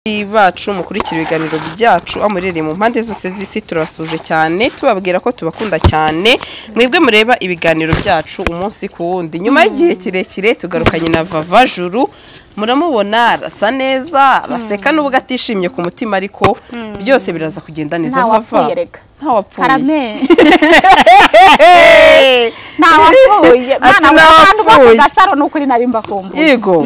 Bacu mukurikira ibiganiro byacu amurereye mu mpande zose z'isi, turabasuje cyane, tubabwira ko tubakunda cyane. Mwebwe mureba ibiganiro byacu umunsi ku wundi. Nyuma y'igihe kirekire tugarukanye na Vava Juru, muramubona arasa neza, araseka nubwo atishimye ku mutima, ariko byose biraza kugenda neza. Vava, ntawapfuye, ntawapfuye mwana, abantu bo ku Gasaro ni ukuri nari mbakumbuye. Yego,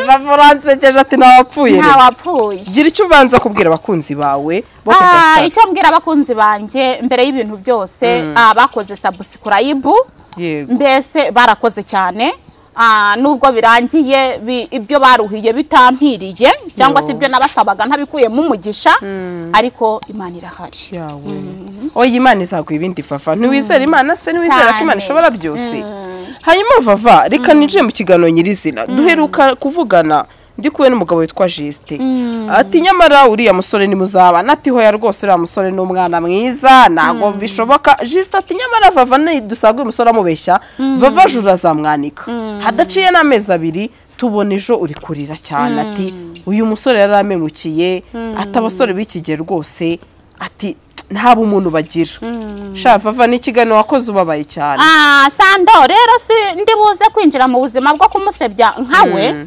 Vava uransekeje, ati ntawapfuye. Ntawapfuye. Gira icyo ubanza kubwira abakunzi bawe bo ku Gasaro. Icyo mbwira abakunzi banjye mbere y'ibintu byose, bakoze subscribe, mbese barakoze cyane. Nubwo birangiye ibyo baruhiye bitampiriye cyangwa se ibyo nabasabaga ntabikuyemo umugisha, ariko Imana irahari. Oya, Imana izaguha ibindi. Vava, ntiwizera Imana se? Ntiwizera ko Imana ishobora byose? Hanyuma Vava, reka ninjiye mu kiganiro nyirizina. Duheruka kuvugana ndi kumwe n'umugabo witwa Justin, ati nyamara uriya musore ni muzabana, ati hoya rwose uriya musore ni umwana mwiza, ntabwo bishoboka. Justin ati nyamara Vava dusanga uyu musore amubeshya, Vava Juru azamwanika. Hadaciye n'amezi 2 tubona ejo uri kurira cyane, ati uyu musore yaramemukiye, ati abasore b'iki gihe rwose, ati nta bumuntu bagira. Sha Vava, ni ikiganiro wakoze ubabaye cyane. Sando, rero si ndi buze kwinjira mu buzima bwo kumusebya nkawe.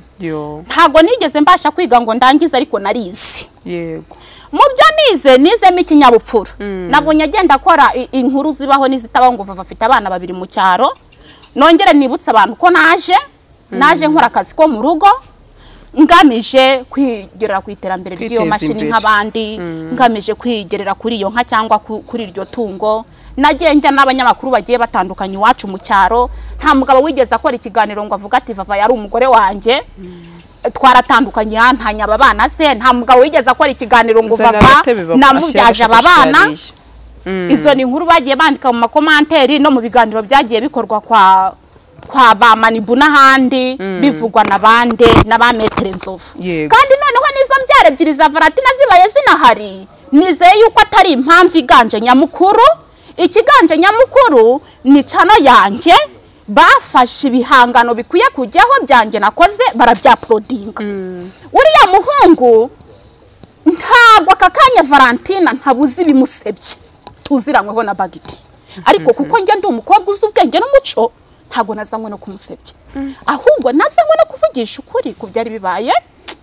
Ntago nigeze mbasha kwiga ngo ndangize, ariko narize. Yego. Mu byo nize, nizemo ikinyabupfura. Nabonye agenda akora inkuru zibaho n'izitabaho ngo Vava afite abana 2 mu cyaro. Nongere nibutse abantu ko naje nkora akazi ko mu rugo, ngamije kwigerera ku iterambere ry'iyo mashini nk'abandi, ngamije kwigerera kuri iyo nka cyangwa kuri iryo tungo. Nagiye njya n'abanyamakuru bagiye batandukanye iwacu mu cyaro, nta mugabo wigeze akora ikiganiro ngo avuga ati Vava yari umugore wanjye, twaratandukanye yantanye aba bana se. Nta mugabo wigeze akora ikiganiro ngo Vava namubyaje aba bana. Izo ni inkuru bagiye bandika mu makomanteri no mu biganiro byagiye bikorwa kwa ba Manibu n'ahandi, bivugwa n'abande n'abametere nzovu. Kandi noneho nizo mbyaro 2 za Valentina zibaye zinahari, nizeye yuko atari impamvu iganje nyamukuru. Ikiganje nyamukuru ni cano yanjye, bafashe ibihangano bikwiye kujyaho byanjye nakoze barabyaprodinga. Uriya muhungu ntabwo aka kanya Valentina ntabuzi bimusebye, tuziranyweho na Bagiti, ariko kuko njye ndi umukobwa uzi ubwenge n'umuco, ntabwo nazanywe no kumusebya, ahubwo nazanywe no kuvugisha ukuri ku byari bibaye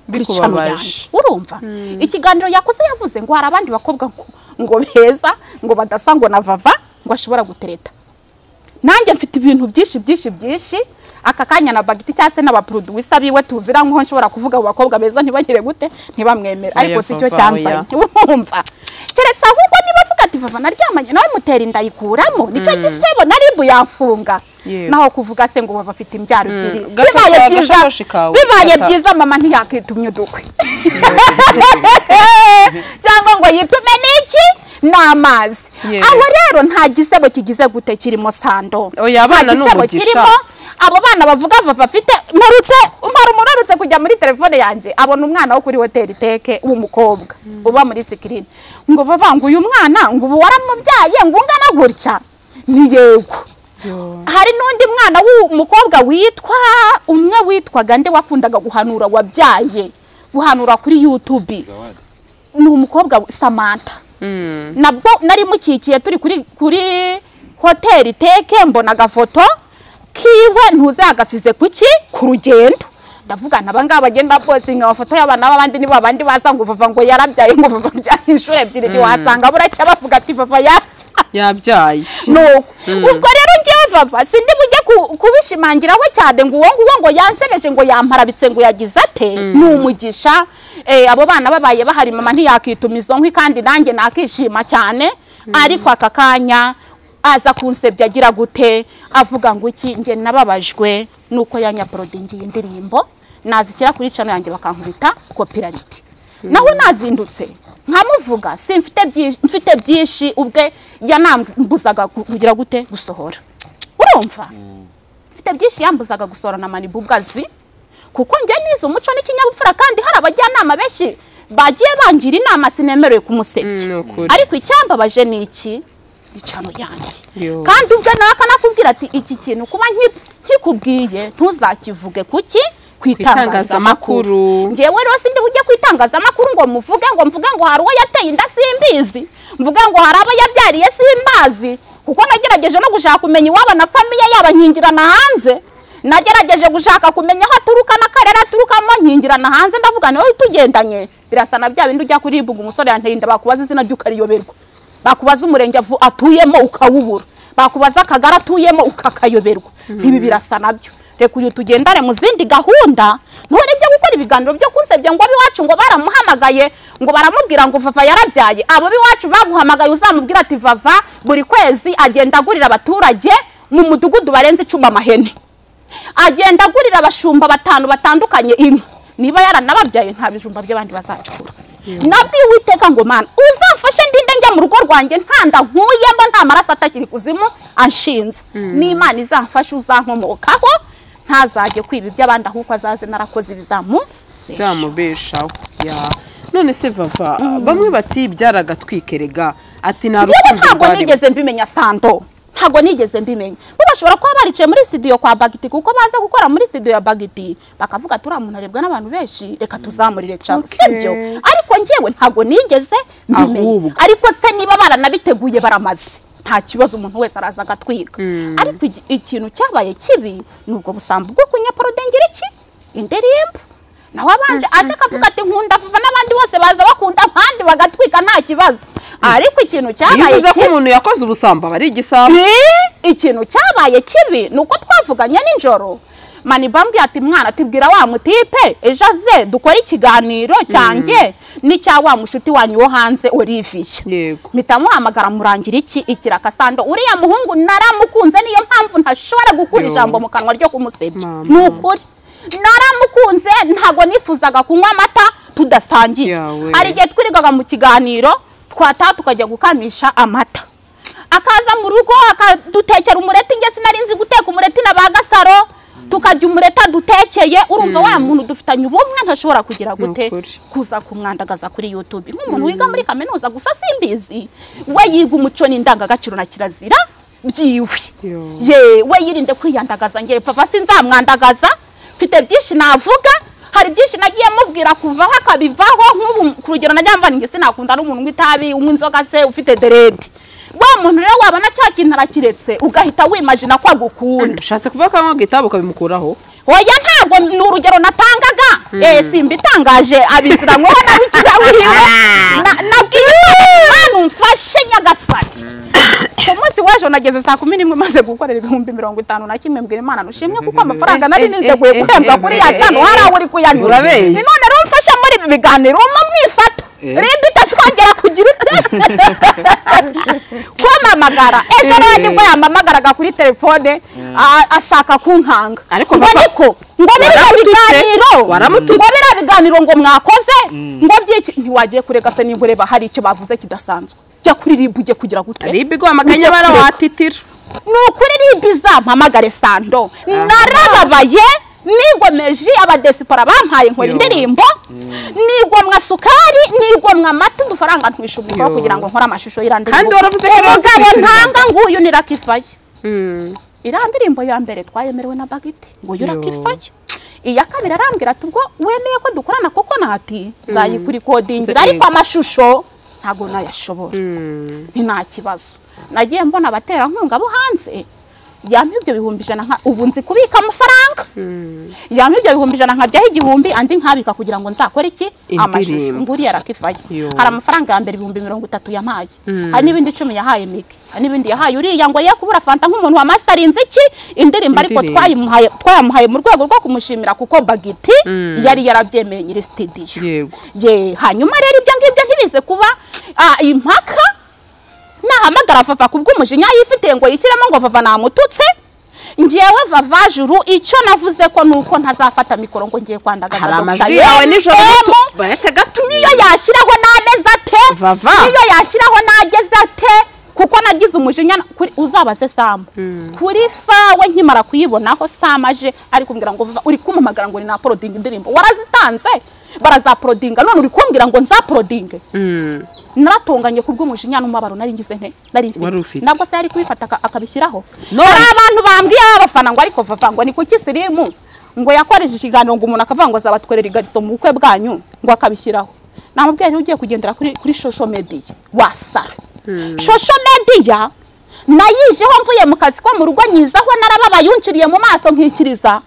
bikubabaje. Urumva ikiganiro yakoze yavuze ngo hari abandi bakobwa ngo beza ngo badasa ngo na Vava ngo ashobora gutereta. Nanjye mfite ibintu byinshi byinshi byinshi aka kanya na Bagiti cyangwa se n'abaproducer biwe tuzira nko nshobora kuvuga abo bakobwa beza ntibagire gute ntibamwemera, ariko si cyo cyanzanye. Urumva keretse ahubwo niba avuga ati Vava naryamanye nawe mutera inda yikuramo, nicyo gisebo naribu yamfunga. Naho kuvuga se ngo Vava afite imbyaro 2, bibaye byiza mama ntiyakitumye udukwe cyangwa ngo yitume n'iki n'amazi. Aho rero nta gisebo kigize gute kirimo Sando. Oya, abana n'umugisha. Abo bana bavuga Vava afite, mparutse umuntu kujya muri telefone yanjye abona umwana wo kuri hoteli teke w'umukobwa uba muri screen, ngo Vava ngo uyu mwana ngo ubu waramubyaye ngo ungana gutya. Ni yego. Hari n'undi mwana w'umukobwa witwa umwe witwaga nde wakundaga guhanura, wabyaye guhanura kuri YouTube, ni umukobwa Samantha. Nabwo nari mukikiye turi kuri hoteli teke, mbona agafoto kiwe ntuze agasize kuki ku rugendo. Ndavuga nabangaba bagenda postinga amafoto y'abana b'abandi, nibo abandi baza ngo Vava ngo yarabyaye, ngo Vava byaye inshuro 2, ntiwasanga buracya bavuga ati Vava yabyaye. Nuko ubwo rero ngiye Vava sindi bujye kubishimangiraho cyane ngo uwo nguwo ngo yansebeje ngo yamparabitse ngo yagize ate, ni umugisha. Abo bana babaye bahari mama ntiyakituma izo nkwi, kandi nanjye nakishima cyane. Ariko aka kanya aza kunsebya agira gute avuga ngo iki, nge nababajwe nuko yanyaprodingiye indirimbo nazishyira kuri channel yanjye bakankubita copyright. Naho nazindutse nkamuvuga simfite byinshi ubwe yanambuzaga kugira gute gusohora. Urumva mfite byinshi yambuzaga gusohora na Manibu ubwazi, kuko nge nize umuco n'ikinyabupfura, kandi hari abajyanama benshi bagiye bangira inama sinemerewe kumusebya. Ariko icyambabaje ni iki, icano yanjye. Kandi ubwo nawe akanakubwira ati iki kintu kuba nkikubwiye ntuzakivuge kuki Ku itangazamakuru. Njyewe rero sindi bujye ku itangazamakuru ngo muvuge ngo mvuge ngo hari uwo yateye inda simbizi, mvuge ngo hari abo yabyariye simbazi, kuko nagerageje no gushaka kumenya iwabo na famiye yaba nkingirana hanze. Nagerageje gushaka kumenya aho aturuka n'akarere aturukamo nkingirana hanze, ndavuga nawe tugendanye birasa na bya bindi ujya kuribuga umusore yanteye inda bakubaza izina ry'ukariyoberwa, bakubaza umurenge atuyemo ukawubura, bakubaza akagara atuyemo ukakayoberwa. Ibi birasa nabyo. Reka uyu tugendane mu zindi gahunda, ntore byo gukora ibiganiro byo kunsebya ngo abiwacu ngo baramuhamagaye ngo baramubwira ngo Vava yarabyaye. Abo biwacu baguhamagaye uzamubwira ati Vava buri kwezi agenda agurira abaturage mu mudugudu barenze 10 amahene, agenda agurira abashumba 5 batandukanye inka. Niba yaranababyaye nta bijumba by'abandi bazacukura. Nabwiye Uwiteka ngo Mana uzamfashe ndinde njya mu rugo rwanjye nta nda nkuyemo, nta maraso atakiri kuzimu anshinze. N'Imana izamfashe uzankomokaho ntazajye kwiba iby'abandi ahubwo azaze narakoze ibizamu zamubeshaho. Ya none se Vava, bamwe bati byaragatwikerega ati nta rukundo ntabwo nigeze mbimenya Sando, ntabwo nigeze mbimenya. Bo bashobora kuba baricaye muri studio kwa Bagiti, kuko baza gukora muri studio ya Bagiti bakavuga turi umuntu arebwa n'abantu benshi reka tuzamurire cyangwa sibyo. Ariko njyewe ntabwo nigeze mbimenya. Ariko se niba baranabiteguye baramaze, nta kibazo, umuntu wese araza agatwika. Ariko ikintu cyabaye kibi nubwo busambo bwo kunyaporodengera iki indirimbo. Naho abanje aje akavuga ati nkunda Vava n'abandi bose baza bakunda abandi bagatwika nta kibazo. Ariko ikintu cyabaye kibi, ko umuntu yakoze ubusambo bari igisambo. Ikintu cyabaye kibi nuko twavuganye nijoro, Mani bambwiye ati mwana tibwira wa mutipe ejo aze dukora ikiganiro cyanjye n'icya wa mushuti wanyu wo hanze Olivier. Yego. Mpita muhamagara murangira iki ikiraka Sando. Uriya muhungu naramukunze, niyo mpamvu ntashobora gukura ijambo mu kanwa ryo kumusebya. Ni ukuri naramukunze, ntago nifuzaga kunywa amata tudasangiye. Hari igihe twirigaga mu kiganiro twataha tukajya gukamisha amata, akaza mu rugo akadutekera umureti. Nge sinari nzi guteka umureti na ba Gasaro, tukajya umureta dutekeye. Urumva wa muntu dufitanye ubumwe ntashobora kugira gute kuza kumwandagaza kuri YouTube nk'umuntu wiga muri kaminuza gusa simbizi. We yiga umuco n'indangagaciro na kirazira byiwe, ye we yirinde kwiyandagaza. Nge papa sinzamwandagaza, mfite byinshi navuga, hari byinshi nagiye mubwira kuvaho akabivaho. Nk'ubu ku rugero najya mva nge sinakunda n'umuntu w'itabi unywa inzoga se ufite deredi. Wa muntu rero wabona cya kintu arakiretse ugahita wimagina ko agukunda. Ushatse kuvuga ko anywa igitabo ukabimukuraho? Oya ntabwo, ni urugero natangaga. Simbitangaje abiziranyweho nabikira wiwe. Nabwiye Imana umfashe Nyagasani. Ku munsi w'ejo nageze saa 11 maze gukorera 51,000, mbwira Imana nushimwe kuko amafaranga nari niteguye guhembwa kuri ya cyano hari aho uri kuyanyura. None rero mfasha muri ibi biganiro umwifata rimbi itasongera kugira kwamamagara. Ejo rero nibwo yamamagaraga kuri telefone ashaka kunkanga. Ariko ngo biriya biganiro ngo mwakoze ngo byiki, ntiwagiye kurega se nimba ureba hari icyo bavuze kidasanzwe, jya kuri RIB ujye kugira gute. RIB iguhamaganye barawatitira. Ni ukuri RIB izampamagare Sando. Narababaye nigomeje abadesipora bampaye nkora indirimbo, nigomwa sukari, nigomwa amata, udufaranga ntwisha umukoro kugira ngo nkore amashusho y'irandi. Kandi waravuze ko umugabo ntanga nguyu ni Rakifaye. Iriya ndirimbo ya mbere twayemerewe na Bagiti ngo uyu Rakifaye. Iya kabiri arambwira ati ubwo wemeye ko dukorana kuko nati nzayikurikodingira ariko amashusho ntago nayashobora. Ni nta kibazo. Nagiye mbona abaterankunga bo hanze yampa ibyo 100,000 nka ubu nzi kubika amafaranga. Yampa ibyo 100,000 nkajyaho 1000 andi nkabika kugira ngo nzakore iki amashusho. Nguriya Rakifaye. Hari amafaranga ya mbere 30,000 yampaye, hari n'ibindi 10 yahaye Miki, hari n'ibindi yahaye uriya ngo ye kubura fanta nk'umuntu wa masterinze iki indirimbo. Ariko twayamuhaye mu rwego rwo kumushimira kuko Bagiti yari yarabyemeye nyiri studio. Ye hanyuma rero ibyo ngibyo ntibize kuba impaka. Nahamagara Vava kubw'umujinya yifite ngo yishyiremo ngo Vava namututse. Ngewe Vava Juru icyo navuze ko nuko ntazafata mikoro ngo ngiye kwandagaza. Hari amajwi yawe nijoro baretse gato, niyo yashyiraho n'ameza ate Vava, niyo yashyiraho n'ageze ate, kuko nagize umujinya kuri uzabaze Sam kuri fawe nkimara kuyibonaho Sam aje ari kumbwira ngo Vava uri kumpamagara ngo ni na porodinga indirimbo warazitanze barazaporodinga none uri kumbwira ngo nzaporodinge. Naratonganye kubw'umujinya n'umubabaro nari ngize nte nari mfite, nabwo se yari kubifata akabishyiraho. Hari abantu bambwiye abafana ngo ariko Vava ngo ni kuki sirimu ngo yakoresheje ikiganiro ngo umuntu akavuga ngo azabatwerera igariso mu bukwe bwanyu ngo akabishyiraho. Namubwiye nti ugiye kugendera kuri social media wasara. Social media nayijeho mvuye mu kazi ko mu rugo nyizaho narababaye, unciriye mu maso nkikiriza,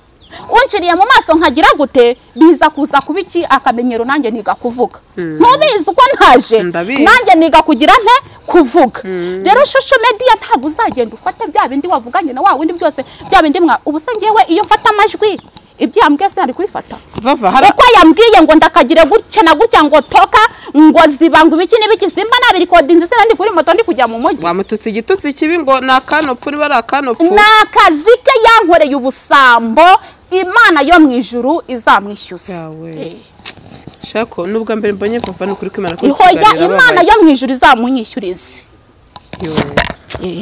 unciriye mu maso nkagira gute, biza kuza kubiki akamenyero nanjye niga kuvuga. Ntubizi uko ntaje nanjye niga kugira nte kuvuga. Rero social media ntabwo uzagenda ufata bya bindi wavuganye na wa windi byose bya bindi mwa ubusa. Ngewe iyo mfata amajwi ibyo yambwiye sinari kubifata. Uko yambwiye ngo ndakagire gutya na gutya ngo toka ngo ziba ngo ibiki n'ibiki simba nabirikodinze se ndi kuri moto ndi kujya mu mujyi. Wamututse igitutsi kibi ngo nakanopfu niba ari akanopfu. Nakazi ke yankoreye ubusambo, Imana yo mu ijuru izamwishyuza. Shako nubwa mbere mbonye Vava nukuri kwimana ko kiganira. Imana yo mu ijuru izamunyishyurize.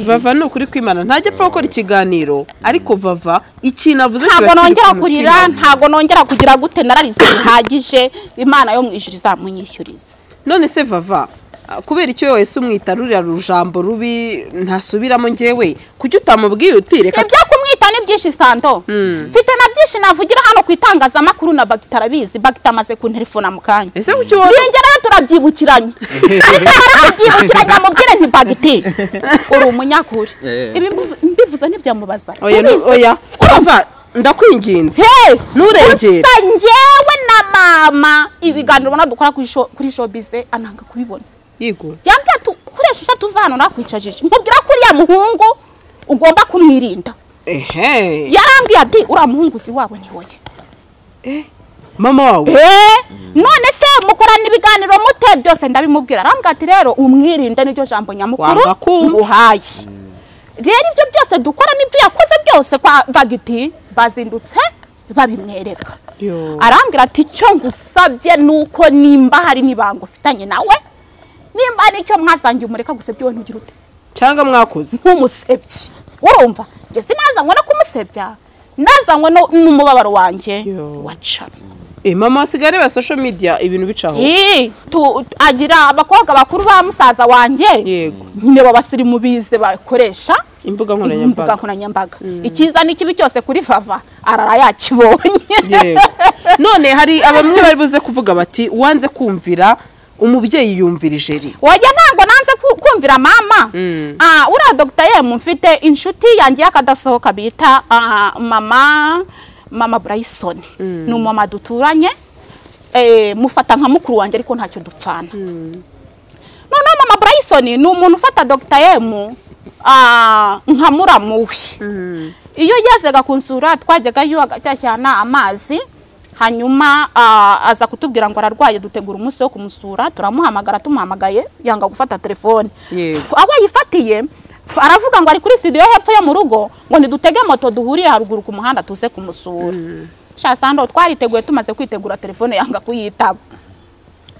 Vava nukuri kwimana ntajya apfa gukora ikiganiro, ariko Vava ikintu avuze ntabwo nongera kurira, ntabwo nongera kugira gute, nararize bihagije. Imana yo mu ijuru izamunyishyurize. None se Vava kubera icyo wese umwita ruriya rujambo rubi ntasubiramo, ngewe kuki utamubwiye uti reka ibyo kumwita ni byinshi Sando. Mfite na byinshi navugira hano ku itangazamakuru na Bagita arabizi. Bagita amaze kunterefona mu kanya. Ese kuki wowe ngera turabyibukiranye? Turabyibukiranye mubwire nti Bagiti uri umunyakuri. Ibi mbivuze ntibyamubaza. Oya oya Vava ndakwinginze nturengere. Ngewe na mama ibiganiro ubona dukora kuri showbiz ananga kubibona. Yego. Yambwiye ati kuresha ushatu zano nakwicajije. Nkubwira ko uriya muhungu ugomba kumwirinda. Ehe. Yarambwiye ati uriya muhungu si wabo ni wowe. Mama wawe. None se mukorana ibiganiro mute byose ndabimubwira. Arambwiye ati rero umwirinde niryo jambo nyamukuru nguhaye. Rero ibyo byose dukora nibyo yakoze byose kwa Bagiti bazindutse babimwereka. Arambwira ati icyo ngusabye nuko nimba hari nibanga ufitanye nawe, nimba nicyo mwasangiye umureka gusebya wowe ntugira ute cyangwa mwakoze nkumusebye. Urumva nge sinazanywe no kumusebya, nazanywe n'umubabaro wanjye wacana. Mama asigare ba social media ibintu bicaho. Agira abakobwa bakuru ba musaza wanjye. Yego. Nyine babasirimu bize bakoresha imbuga nkoranyambaga. Ikiza n'ikibi cyose kuri Vava arara yakibonye. Yego. None hari abamwe bari buze kuvuga bati wanze kumvira umubyeyi yumvira ijeri. Oya ntabwo nanze kumvira mama. Uriya Dr. M mfite inshuti yanjye yakadasohoka bita mama Bryson. Ni umumama duturanye, mufata nka mukuru wanjye ariko ntacyo dupfana. None mama Bryson ni umuntu ufata Dr. M nka muramu we. Iyo yazaga kunsura twajyagayo agashyashyana amazi, hanyuma aza kutubwira ngo ararwaye, dutegura umunsi wo kumusura, turamuhamagara, tumuhamagaye yanga gufata telefone. Aho yifatiye aravuga ngo ari kuri studio hepfo yo mu rugo, ngo nidutege moto duhuriye haruguru ku muhanda tuze kumusura. Sha Sando twariteguye, tumaze kwitegura telefone yanga kuyitaba.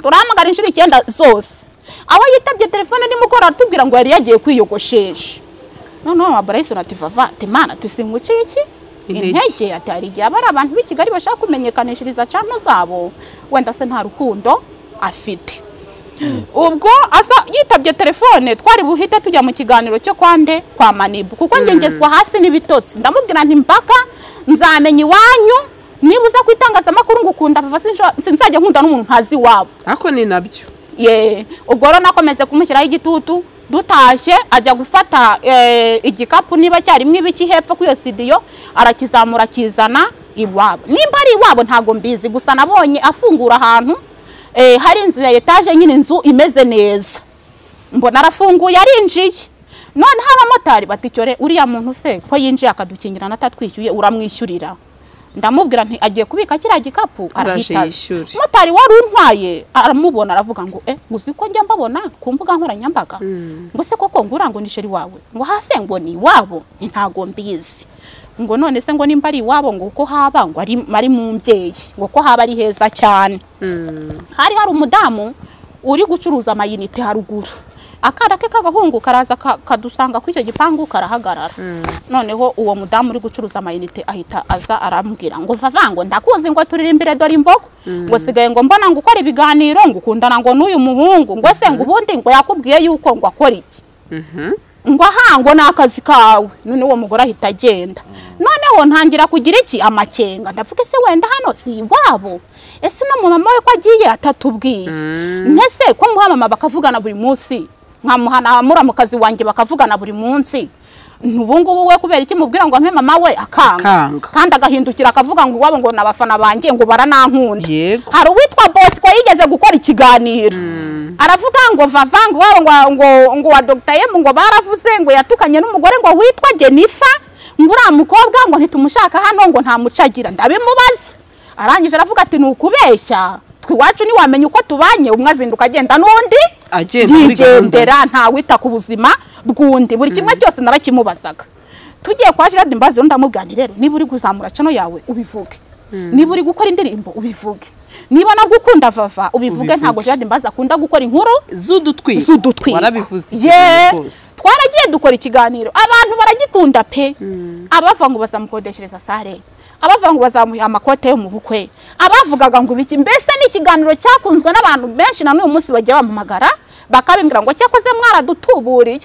Turahamagara inshuro 9 zose. Aho yitabye telefone nimugora aratubwira ngo yari yagiye kwiyogoshesha. None mama Bryson ati Vava temana tusinguce iki intege, ati hari igihe abari abantu b'i Kigali bashaka kumenyekanishiriza cano zabo, wenda se nta rukundo afite. Ubwo asa yitabye telefone twari buhite tujya mu kiganiro cyo kwande kwa Manibu, kuko nge ngezwa hasi n'ibitotsi. Ndamubwira nti mpaka nzamenya iwanyu, niba uza kwitangazamakuru ngo ukunda Vava sinzajya nkunda n'umuntu ntazi wabo. Ako ni nabyo. Ubwo rero nakomeze kumushyiraho igitutu. Dutashye ajya gufata igikapu niba cyarimwe ibiki hepfo kuri iyo studio, arakizamura akizana iwabo. Nimba ari iwabo ntago mbizi, gusa nabonye afungura ahantu hari inzu ya etage nyine, inzu imeze neza. Mbona arafunguye arinjiye. None abamotari bati cyore uriya muntu se ko yinjiye akadukingira natatwishyuye uramwishyurira. Ndamubwira nti agiye kubika kiriya gikapu arahita. Motari wari untwaye aramubona aravuga ngo uzi ko njya mbabona ku mbuga nkoranyambaga. Ngo se koko ngura ngo ni sheri wawe, ngo hase ngo ni iwabo, ntago mbizi. Ngo none se ngo nimba ari iwabo ngo uko haba ngo ari mu mbyeyi, ngo ko haba ari heza cyane. Hari umudamu uri gucuruza amayinite haruguru. Akana ke kagahungu karaza kadusanga kuri icyo gipangu karahagarara. Noneho uwo mudamu uri gucuruza amayinite ahita aza arambwira ngo Vava ngo ndakuzi ngo turirimbire dore imbogo, ngo sigaye ngo mbona ngo ukora ibiganiro ngo ukundana ngo n'uyu muhungu, ngo se ngo ubundi ngo yakubwiye yuko ngo akora iki. Ngo ahango n'akazi kawe. None uwo mugore ahita agenda. Noneho ntangira kugira iki amakenga, ndavuga se wenda hano si iwabo, ese no mama we ko agiye atatubwiye, ntese ko muha mama bakavugana buri munsi, nkamuhana muramukazi wanjye bakavugana buri munsi, ubu ngubu we kubera iki mubwira ngo ampe mama we akanga, kandi agahindukira akavuga ngo iwabo ngo nabafana banjye ngo baranankunda. Hari uwitwa Bosco yigeze gukora ikiganiro aravuga ngo Vava ngo ngo ngo wa Dr. M ngo baravuze ngo yatukanye n'umugore ngo witwa Jennifer, ngo uriya mukobwa ngo ntitumushaka hano ngo nta mucagira. Ndabimubaza arangije aravuga ati ni ukubeshya, twe iwacu ntiwamenya uko tubanye, umwe azinduka agenda n'undi yigendera, ntawita ku buzima bw'undi. Buri kimwe cyose narakimubazaga. Tugiye kwa Gerard Mbazi ndamubwira rero, niba uri kuzamura channel yawe ubivuge, niba uri gukora indirimbo ubivuge, niba nagukunda Vava ubivuge. Ntago Gerard Mbazi akunda gukora inkuru z'udutwiko, warabivuze. Twaragiye dukora ikiganiro abantu baragikunda pe. Abava ngo bazamukodeshereza sare, abavuga ngo bazamuha amakote yo mu bukwe, abavugaga ngo ibiki, mbese ni ikiganiro cyakunzwe n'abantu benshi na n'uyu munsi bagiye bampamagara bakabimbwira ngo cyakoze mwaradutuburiye.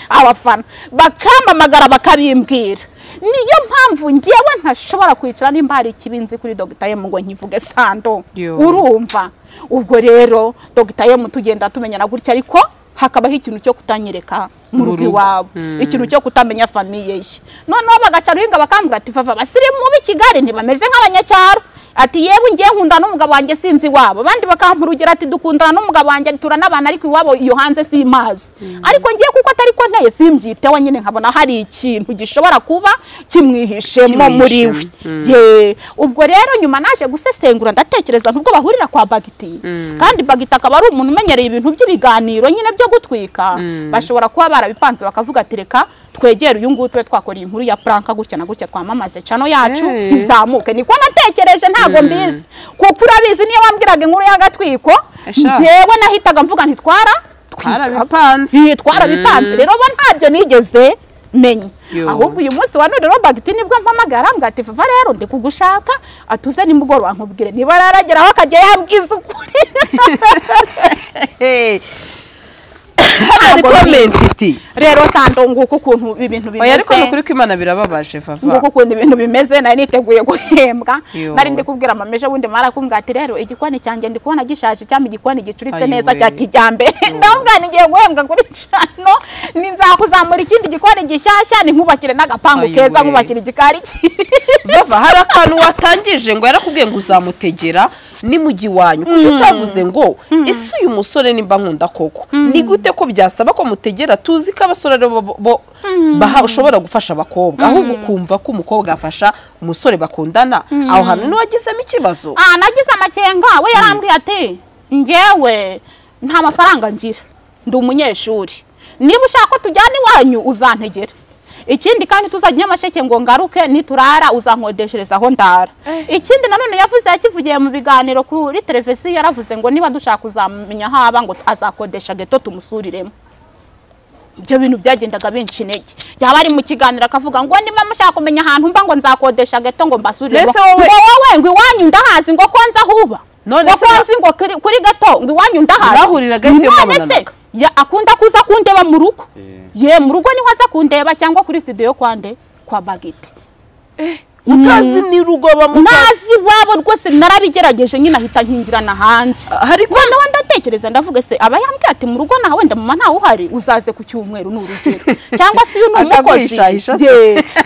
Abafana bakampamagara bakabimbwira. Niyo mpamvu ngewe ntashobora kwicara nimba hari ikibinzi kuri Dr. M ngo nkivuge Sando. Urumva ubwo rero Dr. M tugenda tumenyana gutya, ariko hakabaho ikintu cyo kutanyereka mu rugo iwabo, ikintu cyo kutamenya famiye ye. Noneho bagaca ruhinga bakambwira ati Vava abasirimu b'i Kigali ntibameze nk'abanyacyaro, ati yewe ngiye nkunda n'umugabo wanjye sinzi iwabo. Abandi bakampurugera ati dukundana n'umugabo wanjye turanabana ariko iwabo iyo hanze simazi. Ariko ngiye kuko atari ko nteye simbyiteho nyine, nkabona hari ikintu gishobora kuba kimwihishemo muri we. Ye ubwo rero nyuma naje gusesengura ndatekereza ntubwo bahurira kwa Bagiti, kandi Bagiti akaba ari umuntu umenyereye ibintu by'ibiganiro nyine byo gutwika, bashobora kuba barabipanze bakavuga ati reka twegere uyu nguyu twe twakora inkuru ya prank gutya na gutya twamamaze channel yacu izamuke. Niko natekereje, ntago mbizi kuko urabizi niyo wambwiraga inkuru y'agatwiko njyewe nahitaga mvuga nti twarabipanze. Rero bo ntabyo nigeze menya. Ahubwo uyu munsi wa none rero Bagiti nibwo mpamagara mbwa ati Vava rero ndi kugushaka atuze nimugoroba nkubwire, niba ararageraho akajya yambwiza ukuri. Rero Sando nguko ukuntu ibintu bimeze. Ariko nukuri ko Imana birababaje Vava. Nguko ukuntu ibintu bimeze, nari niteguye guhembwa, nari ndi kubwira mama ejo bundi mara kumbwira ati rero igikoni cyanjye ndi kubona gishaje cyangwa igikoni gicuritse neza cya kijyambere. Ndabwira ngiye guhembwa kuri channel, ninzakuzamura ikindi gikoni gishyashya, ni nkubakire n'agapangu keza, nkubakire igikari. Vava hari akantu watangije ngo yarakubwiye ngo uzamutegera ni mugi wanyu, kuko utavuze ngo ese uyu musore nimba nkunda koko ni gute ko byasaba ko mutegera? Tuzi ko abasore bo ushobora gufasha abakobwa, ahubwo ukumva ko umukobwa afasha umusore bakundana, aho hantu niwagizemo ikibazo. Nagize amakenga. We yarambwiye ati njyewe nta mafaranga ngira, ndi umunyeshuri, niba ushaka ko tujyana iwanyu uzantegera. Ikindi kandi tuzajya Nyamasheke ngo ngaruke niturara uzankodeshereza aho ndara. Ikindi nanone yavuze yakivugiye mu biganiro kuri televiziyo, yaravuze ngo niba dushaka kuzamenya haba ngo azakodesha geto tumusuriremo. Ibyo bintu byagendaga benshi intege. Yaba ari mu kiganiro akavuga ngo niba mushaka kumenya ahantu mba ngo nzakodesha geto ngo mbasuriremo. Ngo wowe ngo iwanyu ndahazi, ngo ko nza huba, ngo ko nzi ngo kuri gato ngo iwanyu ndahazi. Bahuriraga se mwabonanaga? Ya akunda kuza kundeba mu rugo. Ye mu rugo niho aza kundeba cyangwa kuri studio kwande kwa Bagiti. Utazi ni rugo bamukazi wabo rwose narabigerageje nyine ahita nkingirana hanze. Ariko nawe ndatekereza ndavuga se aba yambwiye ati mu rugo nawe wenda mama ntawe uhari uzaze ku cyumweru n'urugero, cyangwa se uyu ni umukozi,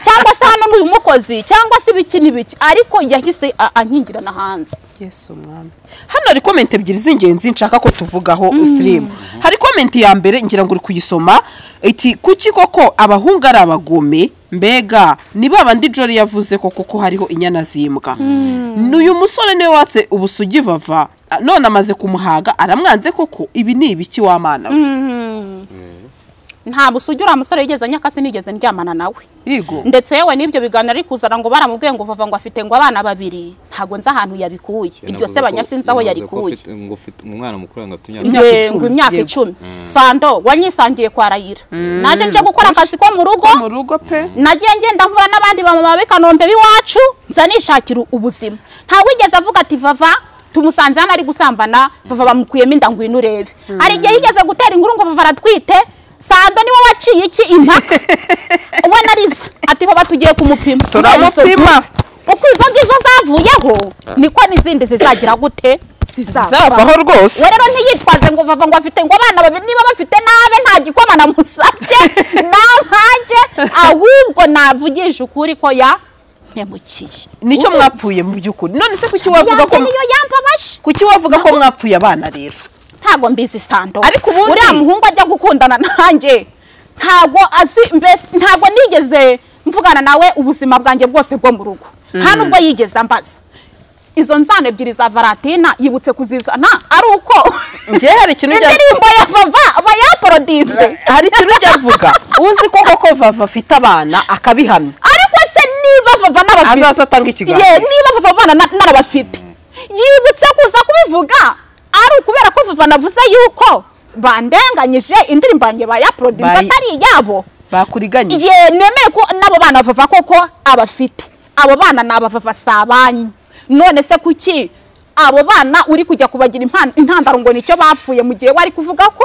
cyangwa se hano n'uyu mukozi, cyangwa se ibiki n'ibiki, ariko yahise ankingirana hanze. Yesu mwami. Hano hari comment ebyiri z'ingenzi nshaka ko tuvugaho stream. Hari comment ya mbere ngira ngo uri kuyisoma iti kuki koko abahungu ari abagome, mbega ni babandi Jolly yavuze ko koko hariho inyana zimbwa. N'uyu musore niwe watse ubusugi Vava none amaze kumuhaga aramwanze koko, ibi ni ibiki wa mana we? Nta busugi uriya musore yigeze anyaka, sinigeze ndyamana nawe. Ndetse yewe n'ibyo biganiro ari kuzana ngo baramubwiye ngo Vava ngo afite ngo abana babiri, ntago nzi ahantu yabikuye. Iryo se banyasinzi aho yarikuye. Ngo ufite umwana mukuru ngo afite imyaka 10. Sando wanyisangiye kwa Rayira. Naje nje gukora akazi ko mu rugo. Mu rugo pe. Nagiye ngenda mvura n'abandi bamama b'i Kanombe b'iwacu, nza nishakira ubuzima. Nta wigeze avuga ati Vava tumusanze hano ari gusambana, Vava bamukuyemo inda ngwino urebe. Hari igihe yigeze gutera inkuru ngo Vava aratwite, Sando niwe waciye iki impaka we nariza ati baba tugiye kumupima, turamupima. Uko izo ngizo zavuyeho niko n'izindi zizagira gute, zizavaho rwose. We rero ntiyitwaze ngo vava ngo afite ngo abana babiri, niba bafite nabe nta gikoma namusabye nampaje, ahubwo navugisha ukuri ko ya mpemukiye. Nicyo mwapfuye mu by'ukuri. None se kuki wavuga ko niyo yambabaje? Kuki wavuga ko mwapfuye abana rero? Ntago mbizi Sando. Ariko ubundi uriya muhungu ajya gukundana nanjye ntago azi, mbese ntago nigeze mvugana nawe ubuzima bwanjye bwose bwo mu rugo, nta nubwo yigeze ambaza. Izo nzana ebyiri za Valentina yibutse kuzizana ari uko njye hari ikintu indirimbo ya Vava bayaporodinze. Hari ikintu ujya mvuga, uzi ko koko Vava afite abana akabihamya. Ariko se niba Vava n'abafite azaza atanga ikiganiro, niba Vava abana n'abafite yibutse kuza kubivuga ari ukubera ko Vava navuze yuko bandenganyije indirimbo yanjye bayaporodinze atari iyabo, bakuriganyije. Nemeye ko nabo bana Vava koko abafite, abo bana ni abavava sabanyu. None se kuki abo bana uri kujya kubagira intandaro ngo nicyo bapfuye, mu gihe wari kuvuga ko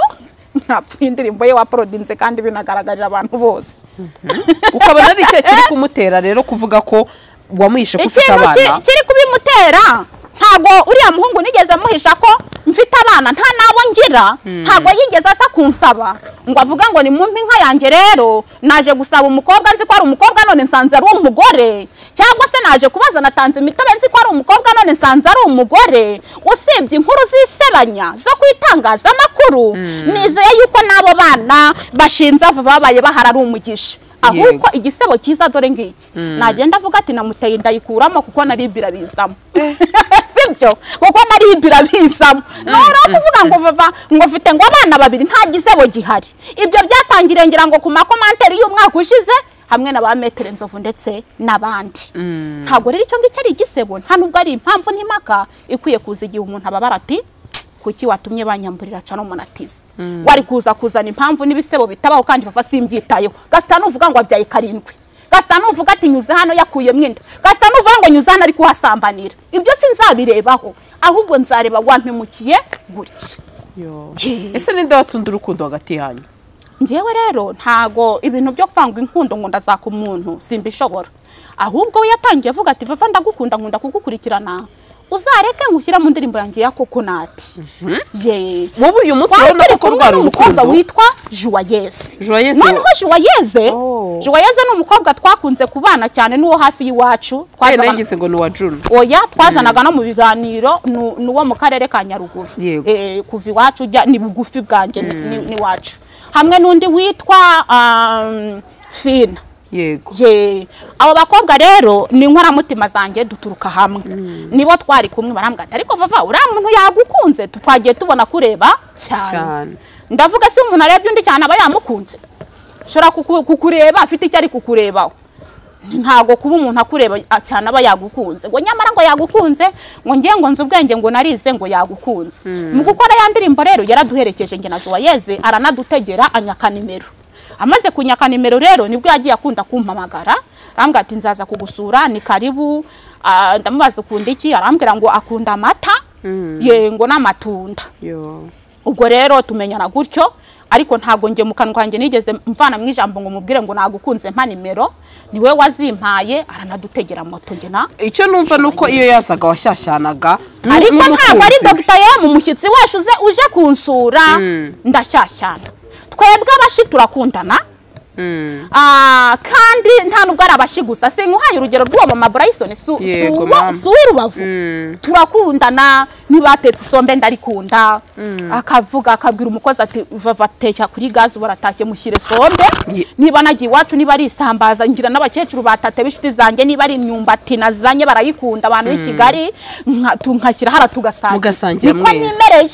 mwapfuye indirimbo ye waporodinze kandi binagaragarira abantu bose? Ukabona ari icyo kiri kumutera rero kuvuga ko wamuhishe ko ufite abana? Ikintu kiri kubimutera, ntago uriya muhungu nigeze amuhisha ko mfite abana, nta nabo ngira, ntago yigeze asa kunsaba ngo avuga ngo ni mumpe inka yanjye, rero naje gusaba umukobwa nzi ko ari umukobwa none nsanze ari umugore, cyangwa se naje kubaza natanze imitobe nzi ko ari umukobwa none nsanze ari umugore. Usibye inkuru zisebanya zo kwitangazamakuru, nizeye yuko n'abo bana bashinze babaye bahara ari umugisha. Ahubwo igisebo cyiza dore ngiki, nagenda avuga ati namuteye ndayikuramo kuko naribira bizamo. Sibyo, kuko naribira bizamo. Nora kuvuga ngo Vava ngo mfite ngo abana babiri nta gisebo gihari. Ibyo byatangiriye ngira ngo ku makomanteri y'umwaka ushize hamwe na ba Metere Nzovu ndetse n'abandi. Ntago rero icyo ngicyo ari igisebo, nta nubwo ari impamvu n'impaka ikwiye kuza igihe umuntu ababara ati kuki watumye banyamburira cano monatize. Wari kuza kuzana impamvu n'ibisebo bitabaho kandi Vava simbyitayeho. Gasita nuvuga ngo abyaye 7, Gasita nuvuga ati nyuze hano yakuye mwinda, Gasita nuvuga ngo nyuze hano ari kuhasambanira. Ibyo sinzabirebaho, ahubwo nzareba wampemukiye gutya. Ese ninde watsunda urukundo hagati yanyu? Njyewe rero ntago ibintu byo kuvanga inkundo ngo ndazaka umuntu simbishobora. Ahubwo we yatangiye avuga ati Vava ndagukunda, nkunda kugukurikirana, uzareke ngushyira mu ndirimbo yanjye ya Coconut. Ye. Wowe uyu munsi urabona ko rwari umukobwa witwa Joyeuse. Noneho Joyeuse, Joyeuse ni umukobwa twakunze kubana cyane n'uwo hafi y'iwacu. Twazanaga ngo ni wa Juno. Oya, twazanaga no mu biganiro n'uwo mu karere ka Nyaruguru. Kuva iwacu ujya ni bugufi bwanjye ni wacu. Hamwe n'undi witwa Fina. Yego. Ye. Abo bakobwa rero ni inkoramutima zanjye duturuka hamwe. Nibo twari kumwe barambwira ati ariko Vava uriya muntu yagukunze, twagiye tubona kureba cyane. Ndavuga se umuntu arebye undi cyane aba yamukunze. Shora kukureba afite icyo ari kukurebaho. Ntago kuba umuntu akureba cyane aba yagukunze. Ngo nyamara ngo yagukunze, ngo ngiye ngo nzi ubwenge ngo narize ngo yagukunze. Mu gukora ya ndirimbo rero yaraduherekeje nge na Joyeuse aranadutegera anyaka nimero. Amaze kunyaka nimero rero nibwo yagiye akunda kumpamagara, arambwira ati nzaza kugusura ni karibu. Ndamubaza ukunda iki, arambwira ngo akunda amata ye ngo n'amatunda. Ubwo rero tumenyana gutyo, ariko ntago nge mu kanwa kanjye nigeze mvana mu ijambo ngo mubwire ngo nagukunze mpa nimero, niwe wazimpaye aranadutegera moto nge na. Icyo numva nuko iyo yazaga washyashyanaga, ariko ntabwo ari Dr. M umushyitsi wacu uje kunsura ndashyashyana. Twebwe abashi turakundana, kandi nta nubwo ari abashi gusa. Sinkuhaye urugero rw'uwo mama Bryson su Rubavu, turakundana, nibatetse isombe ndarikunda, akavuga akabwira umukozi ati Vava teka kuri gazi baratashye mushyire sombe, niba nagiye iwacu niba ari isambaza ngira n'abakecuru batate b'inshuti zanjye, niba ari imyumbati nazanye barayikunda abantu b'i Kigali, nkashyira hara tugasangira niko nimereye.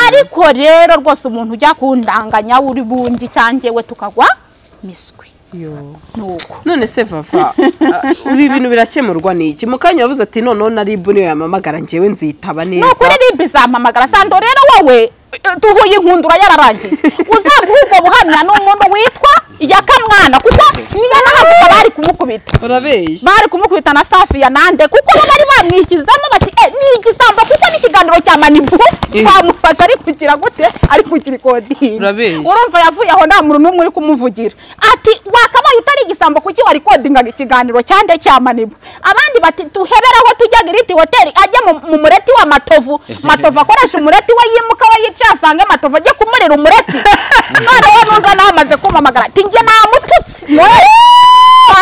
Ariko rero rwose umuntu ujya kundanganya uri bundi cyanjye we tukagwa miswi. Nuko none se Vava ibi bintu birakemurwa n'iki? Mukanya wabuze ati none na RIB niyo yamamagara njyewe nzitaba neza. No kuri RIB izampamagara Sando rero wowe Duhuye inkundura yararangiye. Uzaguha ubwo buhamya ni umuntu witwa Yakamwana, kuko niyo nahavuga bari kumukubita. Urabeshya. Bari kumukubita na Safi ya nande, kuko bo bari bamwishyizamo bati ni igisambo, kuko n'ikiganiro cya Manibu twamufasha ari kugira gute, ari kugira ikodinga. Urumva yavuye aho nta muntu n'umwe uri kumuvugira. Ati wakabaye utari igisambo kuki wari kodingaga ikiganiro cyande cya Manibu. Abandi bati tuheberaho tujya Giriti Hotel, ajya mu mureti wa Matovu. Matovu akoresha umureti we yimuka we yica asange Matovu ajye kumurira umureti. Noneho nuza namaze kumamagara ati njye namututse.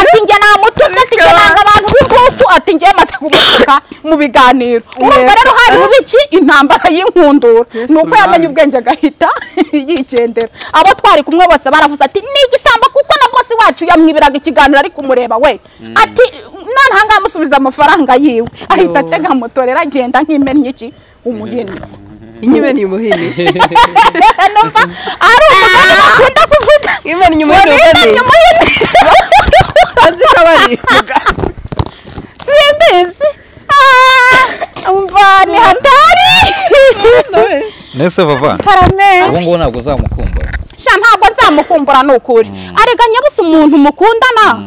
Ati njye namututse, ati njye nanga abantu b'imputu, ati njye maze kumutuka mu biganiro. Urumva rero hari bubiki intambara y'inkundura. Nuko yamenye ubwenge agahita yigendera. Abo twari kumwe bose baravuze ati ni igisambo, kuko na boss wacu yamwibiraga ikiganiro ari kumureba we. Ati none hanga amusubiza amafaranga yiwe. Ahita atega moto rero agenda nk'imennye iki umuhini. Inyimeni umuhini. Numva ari umugabo akunda kuvuga. Imennye umuhini. Anzi kabari. Simbizi. Umva ni hatari. Nese Vava. Ubu ngo ntabwo uzamukumbura. Sha ntabwo nzamukumbura nukuri. Arega nyabusa umuntu mukundana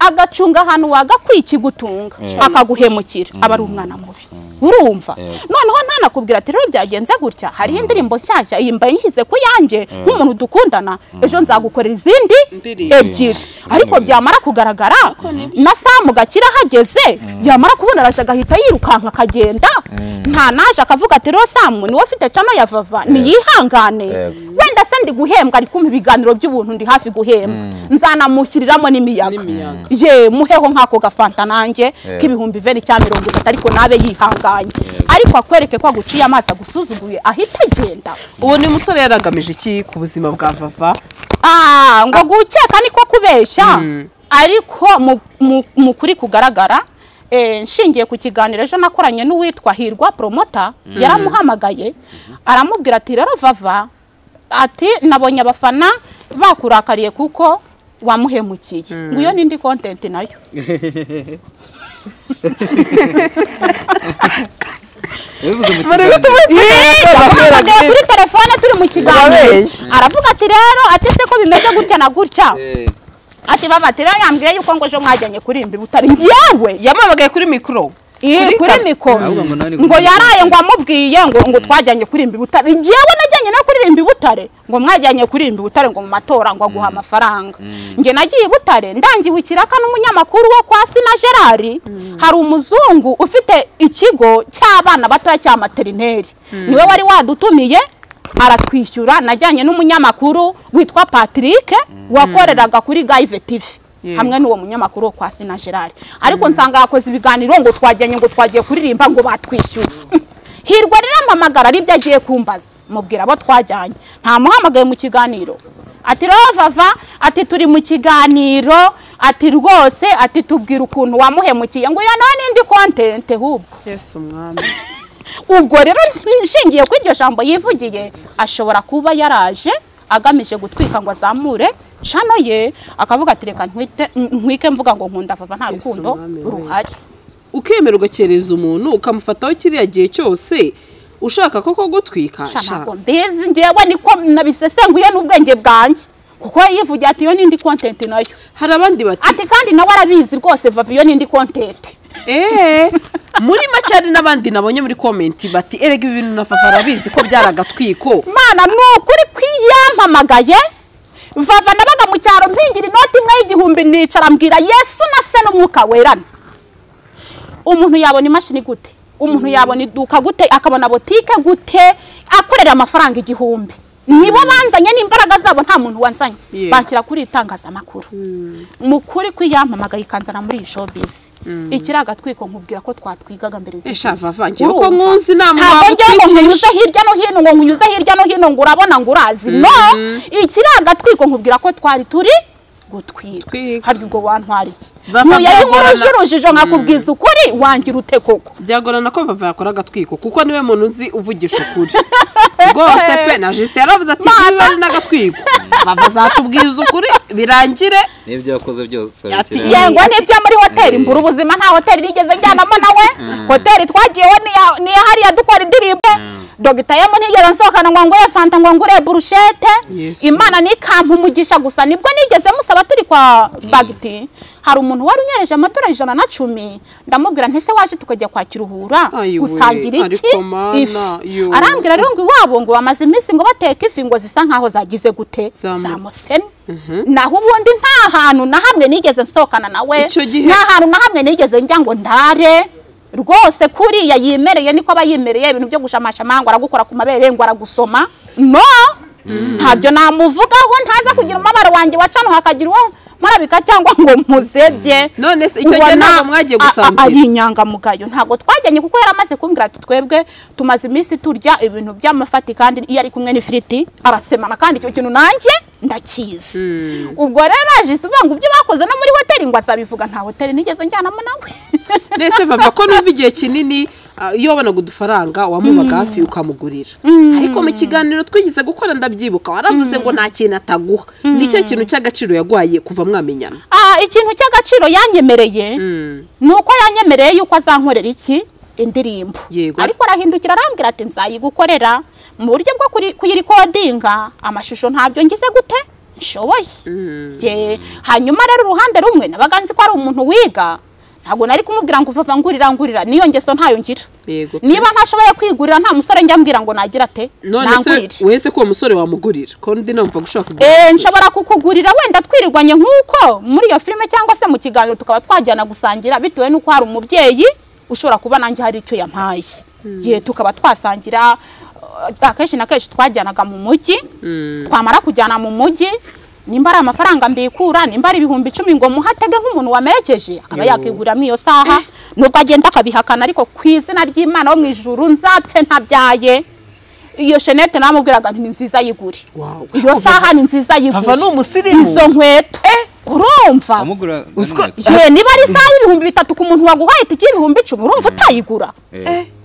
agacunga ahantu wagakwikigutunga akaguhemukira aba ari umwana mubi. Urumva noneho ntanakubwira ati rero byagenze gutya, hariho indirimbo nshyashya iyi mbaye nshyize ku yanjye nk'umuntu dukundana, ejo nzagukorera izindi ebyiri. Ariko byamara kugaragara na Samu Gakira hageze, yamara kubona araje agahita yirukanka akagenda, nta naje akavuga ati rero Samu niwe ufite channel ya Vava niyihangane, wenda se ndi guhembwa ari kumpa ibiganiro by'ubuntu ndi hafi guhembwa, nzanamushyiriramo n'imiyaga ye muheho nk'ako gafanta nanjye k'ibihumbi 20 cya 30, ariko nabe yihanganye. Ariko akwereke ko aguciye amaso agusuzuguye ahita agenda. Uwo ni musore yaragamije iki ku buzima bwa Vava? Ngo gukeka niko kubeshya, ariko mu kuri kugaragara nshingiye ku kiganiro ejo nakoranye n'uwitwa Hirwa Promoter, yaramuhamagaye aramubwira ati rero Vava, ati nabonye abafana bakurakariye kuko wamuhemukiye. Ngo iyo nindi content nayo. Kuri telefone turi mu kiganiro aravuga ati rero ati se ko bimeze gutya na gutya, ati Vava ati rero yambwiye yuko ngo ejo mwajyanye kurimba butari njyewe. Yamamagaye kuri mikoro. Kuri mikoro ngo yaraye ngo amubwiye ngo twajyanye kurimba Butare, njyewe najyanye no kuririmba Butare, ngo mwajyanye kurimba Butare ngo mu matora ngo aguha amafaranga. Nge nagiye Butare ndangiwe ikiraka n'umunyamakuru wo kwa Sina Gerard, hari umuzungu ufite ikigo cy'abana batoya cya materineri, niwe wari wadutumiye aratwishyura. Najyanye n'umunyamakuru witwa Patrick wakoreraga kuri Gaive TV hamwe n'uwo munyamakuru wo kwa Sina Gerard, ariko nsanga yakoze ibiganiro ngo twajyanye ngo twagiye kuririmba ngo batwishyuye. Hirwa rero ampamagara ari ibyo agiye kumbaza, mubwira abo twajyanye, ntamuhamagaye mu kiganiro. Ati rero Vava, ati turi mu kiganiro, ati rwose, ati tubwira ukuntu wamuhemukiye, ngo iyo nawe n'indi content hubwo. Yesu mwami. Ubwo rero nshingiye kuri iryo jambo yivugiye, ashobora kuba yaraje agamije gutwika ngo azamure channel ye, akavuga ati reka ntwike mvuga ngo nkunda Vava nta rukundo ruhari. Ukemera ugakereza umuntu ukamufataho kiriya gihe cyose ushaka koko gutwika. Ntabwo mbizi njyewe niko nabisesenguye n'ubwenge bwanjye, kuko yivugiye ati iyo n'indi content nayo. Hari abandi bati ati kandi nawe arabizi rwose Vava iyo n'indi content. Muri make hari n'abandi nabonye muri comment bati erega ibintu na Vava arabizi ko byaragatwiko. Mana ni ukuri kwiyampamagaye Vava nabaga mu cyaro mpingira inoti imwe y'igihumbi nicara mbwira Yesu na se n'umwuka werana. Umuntu yabona imashini gute? Umuntu yabona iduka gute? Akabona botike gute? Akorera amafaranga 1000. Nibo banzanye n'imbaraga zabo, nta muntu wanzanye. Banshyira kuri itangazamakuru. Mu kuri kwiyampamagaye ikanzana muri showbiz. Ikiragatwiko nkubwira ko twatwigaga mbere z'iki. Esha Vava ngiye uko nkuzi nama ntabwo nkunyuze hirya no hino ngo nkunyuze hirya no hino ngo urabona ngo urazi. No, ikiragatwiko nkubwira ko twari turi gutwika. Hari ubwo wantwara iki? Ntuye inkurujurujijo nkakubwiza ukuri wangira ute koko? Byagorana ko Vava yakora agatwiko kuko niwe muntu nzi uvugisha ukuri. Rwose pe na Justin yaravuze ati niba ari n'agatwiko Vava azatubwiza ukuri birangire n'ibyo yakoze byose. Yego n'ibyo muri hoteli mbura ubuzima, nta hoteli nigeze njyanamo nawe. Hoteli twagiyeho ni hariya dukora indirimbo. Dogita yemo ntigeze nsohokana ngo ngure fanta ngo ngure burushete. Imana nikampa umugisha gusa nibwo nigeze musaba turi kwa Bagiti. Hari umuntu wari unyereje amadolari 110 ndamubwira nti se waje tukajya kwa Kiruhura gusangira iki ifi. Arambwira rero ngo iwabo ngo bamaze iminsi ngo bateka ifi ngo zisa nkaho zagize gute zamuseme. Naho ubundi nta hantu na hamwe nigeze nsohokana nawe, nta hantu na hamwe nigeze njya ngo ndare. Rwose kuriya yimereye niko aba yimereye ibintu byo gushamasha ngo aragukora ku mabere ngo aragusoma. No ntabyo namuvugaho, ntaza kugira umubabaro wanjye wacano hakagira uwo murabika cyangwa ngo muzebye. None se icyo gihe ntabwo mwagiye gusangira? Ari inyangamugayo ntabwo twajyanye kuko yaramaze kumbwira ati twebwe tumaze iminsi turya ibintu by'amafati kandi iyo ari kumwe n'ifiriti arasemana kandi icyo kintu nanjye ndakizi. Ubwo rero aje uvuga ngo ibyo bakoze no muri hoteli ngo azabivuga, nta hoteli nigeze njyanamo nawe. Nese Vava ko numva igihe kinini iyo wabonaga udufaranga wamubaga hafi ukamugurira, ariko mu kiganiro twigeze gukora ndabyibuka waravuze ngo nta kintu ataguha. Nicyo kintu cy'agaciro yagwaye kuva mwamenyana? Ikintu cy'agaciro yanyemereye nuko yanyemereye yuko azankorera iki indirimbo. Ariko arahindukira arambwira ati nzayigukorera mu buryo bwo kuyirikodinga amashusho ntabyo ngize gute nshoboye. Hanyuma rero uruhande rumwe nabaga nzi ko ari umuntu wiga, ntabwo nari kumubwira ngo vava ngurira ngurira, niyo ngeso ntayo ngira. Niba ntashoboye kwigurira nta musore njya mbwira ngo nagira ate nangurire. None se wese ko uwo musore wamugurira ko ndi namva gushaka kugura? Nshobora kukugurira wenda twirirwanye nkuko muri iyo filime cyangwa se mu kiganiro tukaba twajyana gusangira bitewe nuko hari umubyeyi ushobora kuba nanjye hari icyo yampaye. Ye tukaba twasangira akenshi na kenshi twajyanaga mu mujyi. Twamara kujyana mu mujyi nimba ari amafaranga mbikura, nimba ari 10,000 ngo muhatege nk'umuntu wamerekeje akaba yakiguramo iyo saha, nubwo agenda akabihakana ariko ku izina ry'Imana wo mu ijuru nzapfe ntabyaye. Iyo shenete namubwiraga nti ni nziza yigure, iyo saha ni nziza yigure, izo nkweto urumva niba ari isaha y'3,000 ku muntu waguhaye itike y'10,000 urumva utayigura?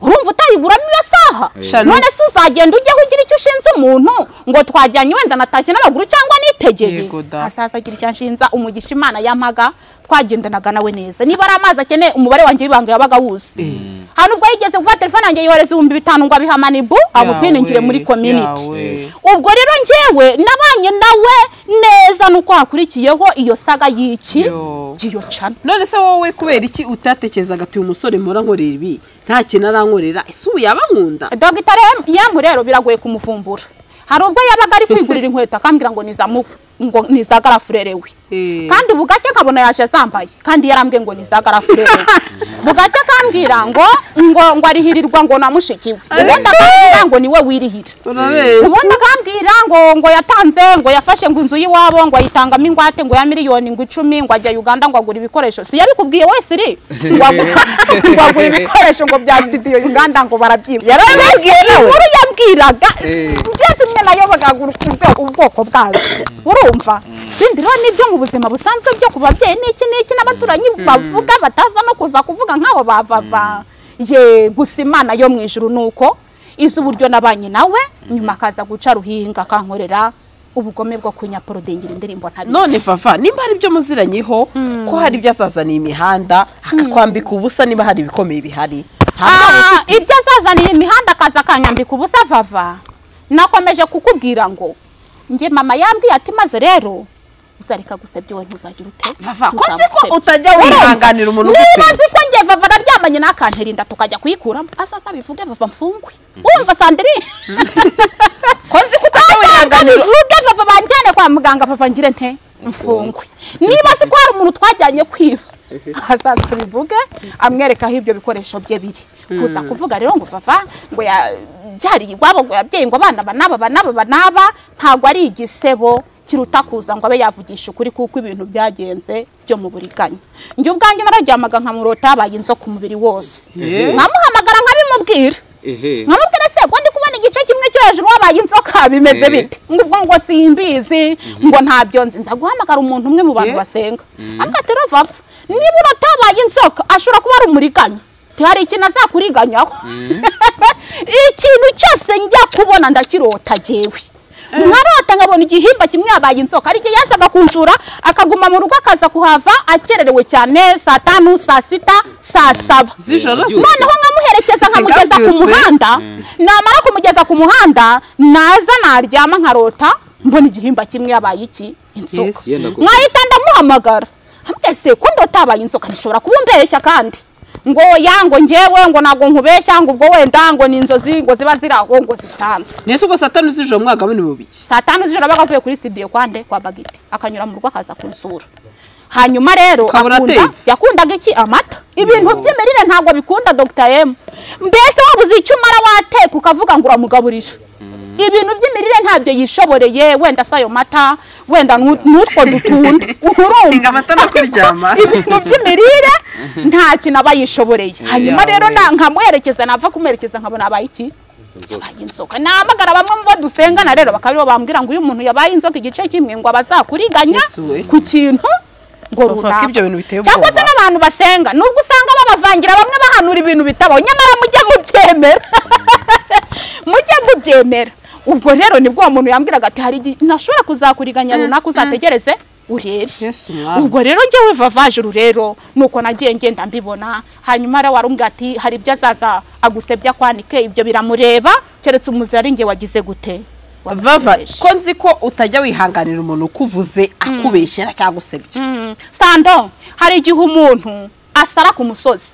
Urumva utayiguramo iyo saha? None se uzagenda ujye ugira icyo ushinze umuntu ngo twajyanye wenda natashye n'amaguru cyangwa nitegeye? Asaza agira icyo anshinza. Umugisha Imana yampaga twagendanaga nawe neza. Niba ari amazi akeneye umubare wanjye w'ibanga yabaga wuzi. Hano ubwo yigeze kuva telefone yanjye yohereza 5,000 ngo abiha Manibu abupiningire muri community. Ubwo rero njyewe nabanye nawe neza nuko hakurikiyeho iyo saga y'iki giyo cana. None se wowe kubera iki utatekerezaga ati uyu musore mpora nkorera ibi nta kintu arankorera, ese ubu yaba nkunda? Dogitari yemu rero biragoye kumuvumbura. Hari ubwo yabaga ari kwigurira inkweto akambwira ngo ngo nizagarafurerewe, kandi bugacye nkabona yaje zambaye kandi yarambwiye ngo nizagarafurerewe. Bugacye akambwira ngo ngo arihirirwa ngo namushikiwe, ubundi akambwira ngo niwe wirihira, ubundi akambwira ngo yatanze ngo yafashe ngo inzu y'iwabo ngo ayitangamo ingwate ngo ya 10,000,000 ngo ajya Uganda ngo agura ibikoresho. Si yabikubwiye wese iri ngo agura ibikoresho ngo bya studio Uganda ngo barabyiba. Yarabibwiye inkuru yambwiraga ngeze mwe nayo bagagura ubwoko bwazo. Urumva bindi rero nibyo mu buzima busanzwe byo ku babyeyi n'iki n'iki n'abaturanyi bavuga bataza no kuza kuvuga nkaho bavava. Ye gusa Imana yo mu ijuru nuko izi uburyo nabanye nawe nyuma akaza guca ruhinga akankorera ubugome bwo kunyaporodingira indirimbo ntabizi. None Vava nimba hari ibyo muziranyeho ko hari ibyo azazaniye imihanda akakwambika ubusa, niba hari ibikomeye bihari ibyo azazaniye imihanda akaza akanyambika ubusa Vava, nakomeje kukubwira ngo nge mama yambwiye ati maze rero uzareka gusebya wowe ntuzagira ute. Vava ko nzi ko utajya wihanganira umuntu ugusebya. Niba nzi ko nge Vava naryamanye n'akantera inda tukajya kuyikuramo asasa bivuge Vava mfungwe. Urumva Sandrine ko nzi ko utajya wihanganira bivuge Vava banjyane kwa muganga Vava ngire nte mfungwe. Niba si ko hari umuntu twajyanye kwiba azaza bivuge amwereka aho ibyo bikoresho bye biri. Kuza kuvuga rero ngo Vava ngo yabyariye iwabo ngo yabyaye ngo abana banaba banaba banaba ntabwo ari igisebo kiruta kuza ngo abe yavugisha ukuri kuko ibintu byagenze byo mu buriganya. Njye ubwanjye nararyamaga nkamurota yabaye inzoka umubiri wose, nkamuhamagara nkabimubwira, nkamubwira se ko ndi kubona igice kimwe cyo hejuru wabaye inzoka bimeze bite, ngo ubwo ngo simbizi ngo ntabyo nzi. Nza guhamagara umuntu umwe mu bantu basenga ambwira ati Vava niba uratabaye inzoka ashobora kuba ari umuriganya, hari ikintu azakuriganyaho. Ikintu cyose njya kubona ndakirota jewe. Nkarota nkabona igihimba kimwe yabaye inzoka. Ari gihe yasaga kunsura akaguma mu rugo akaza kuhava akererewe cyane saa 5 saa 6 saa 7 z'ijoro. Noneho nkamuherekeza nkamugeza ku muhanda, namara kumugeza ku muhanda naza naryama nkarota mbona igihimba kimwe yabaye iki inzoka. Nkahita ndamuhamagara ese ko ndotabaye inzoka nishobora kubumbeshya kandi ngo yango ngewe ngo nago nkubeshya ngo ubwo wenda ngo ni inzozi ngo ziba ziraho ngo zisanzwe. Nese ubwo saa 5 z'ijoro mwaga muri mubiki? Saa 5 z'ijoro abaga avuye kuri studio kwande kwa Bagiti akanyura mu rugo akaza kunsura. Hanyuma rero yakundaga iki amata. Ibintu by'imirire ntabwo bikunda Dr. M. Mbese wabuze icyo umara wateka ukavuga ngo uramugaburira. Ibintu by'imirire ntabyo yishoboreye, wenda sayo mata, wenda n'utwo dutunda. Urumva amata no kuryama. Ibintu by'imirire nta kintu aba yishoboreye. Hanyuma rero nkamuherekeza nava kumuherekeza nkabona abaye iki inzoka. Namagara bamwe mu bo dusengana rero bakaba bambwira ngo uyu muntu yabaye inzoka igice kimwe ngo abazakuriganya ku kintu ngo runaka. Cyangwa se n'abantu basenga nubwo usanga babavangira bamwe bahanura ibintu bitabaho, nyamara mujye mubyemera. Mujye mubyemera. Ubwo rero nibwo uwo muntu yambwiraga ati hari ntashobora kuzakuriganya runaka uzategereze urebe. Ubwo rero njyewe Vavajuru rero nuko nagiye ngenda mbibona. Hanyuma rero warumbwa ati hari ibyo azaza agusebya kwanike ibyo biramureba keretse umuzira ari nge wagize gute. Vava ko nzi ko utajya wihanganira umuntu ukuvuze akubeshyera cyangwa usebya. Sando hari igihe umuntu asara ku musozi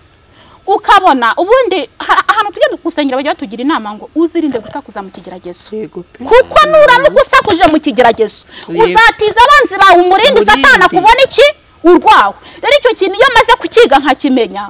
ukabona ubundi ahantu tujya gusengera bajya batugira inama ngo uzirinde gusakuza mu kigeragezo. Kuko nuramuka usakuje mu kigeragezo uzatiza abanzi bawe umurindi Satana kubona iki urwawe. Rero icyo kintu iyo maze kukiga nkakimenya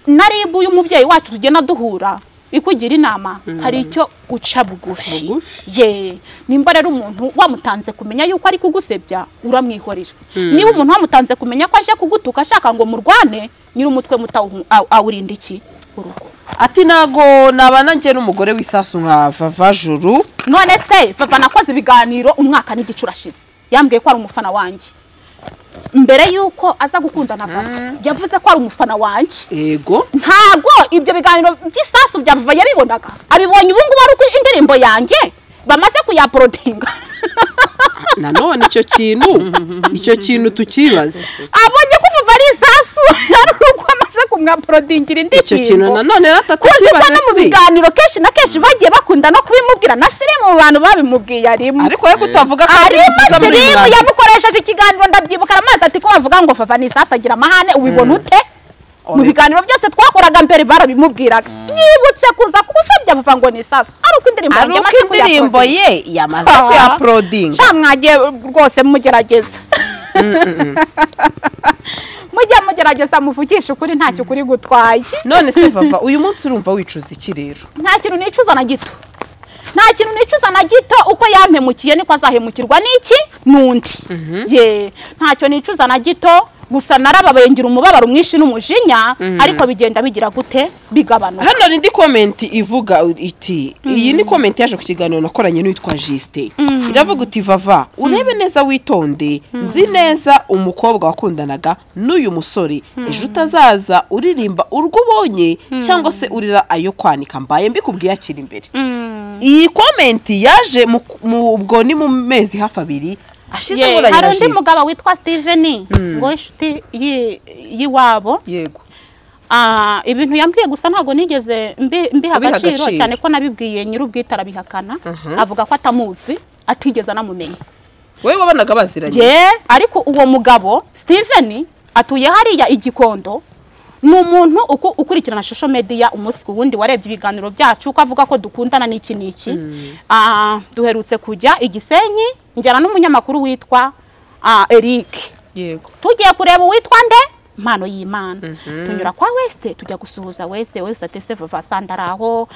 naribu uyu mubyeyi wacu tugenda duhura ikugira inama hari icyo uca bugufi. Ye nimba rero umuntu wamutanze kumenya yuko ari kugusebya uramwihorera. Niba umuntu wamutanze kumenya ko aje kugutuka ashaka ngo murwane nyiri umutwe mutawurinda iki urugo. Ati nago nabana nje n'umugore w'isasu nka Vavajuru. None se Vava nakoze ibiganiro umwaka n'igice urashize yambwiye ko ari umufana wanjye. Mbere yuko aza gukunda na Vava yavuze ko ari umufana wanjye. Yego ntago ibyo biganiro by'isasu bya Vava yabibonaga, abibonye ubu ngubu ari uko indirimbo yanjye bamaze kuyaprodinga. Nanone icyo kintu tukibaze. Abonye ko Vava ari isasu ari uko amaze kumwaprodingira indirimbo. Icyo kintu nanone ratatukibaze. Mu biganiro kenshi na kenshi bagiye bakunda no kubimubwira na Sirimu mu bantu babimubwiye arimo. Ariko we kutavuga ko ari Sirimu yamukoresheje ikiganiro ndabyibuka amazi ati ko bavuga ngo Vava ni isasu agira amahane ubibona ute? Mu biganiro byose twakoraga mbere barabimubwiraga. Yibutse kuza kumusabya Vava ngo ni isasu ari uko indirimbo ye yamaze kuyaprodinga. Sha mwagiye rwose mugerageza. Mujya mugerageza muvugisha ukuri ntacyo kuri gutwaye. None se Vava uyu munsi urumva wicuza iki rero? Nta kintu nicuza na gito. Nta kintu nicuza na gito uko yampemukiye niko azahemukirwa n'iki n'undi. Ye ntacyo nicuza na gito gusa narababaye ngira umubabaro mwinshi n'umujinya ariko bigenda bigira gute bigabanuka. Hano hari indi comment ivuga iti iyi ni comment yaje ku kiganiro nakoranye n'uwitwa Justin. Iravuga uti Vava urebe neza witonde nzi neza umukobwa wakundanaga n'uyu musore ejo utazaza uririmba urwo ubonye cyangwa se urira ayo kwanika mbaye mbikubwiye akiri imbere. Iyi comment yaje mu ubwo ni mu mezi hafi abiri ashize. Hari undi mugabo witwa Steven ngo inshuti yiwabo. Yego ibintu yambwiye gusa ntago nigeze mbiha agaciro cyane ko nabibwiye nyir'ubwite arabihakana avuga ko atamuzi atigeze anamumenya. Wewe wabonaga baziranye? Je ariko uwo mugabo Steven atuye hariya igikondo ni umuntu ukurikirana social media umunsi ku wundi warebye ibiganiro byacu ko avuga ko dukundana n'iki n'iki. Duherutse kujya igisenyi njyana n'umunyamakuru witwa Eric. Yego tugiye kureba uwitwa nde Mpano y'Imana. Tunyura kwa West tujya gusuhuza West. West ati Vava sandaraho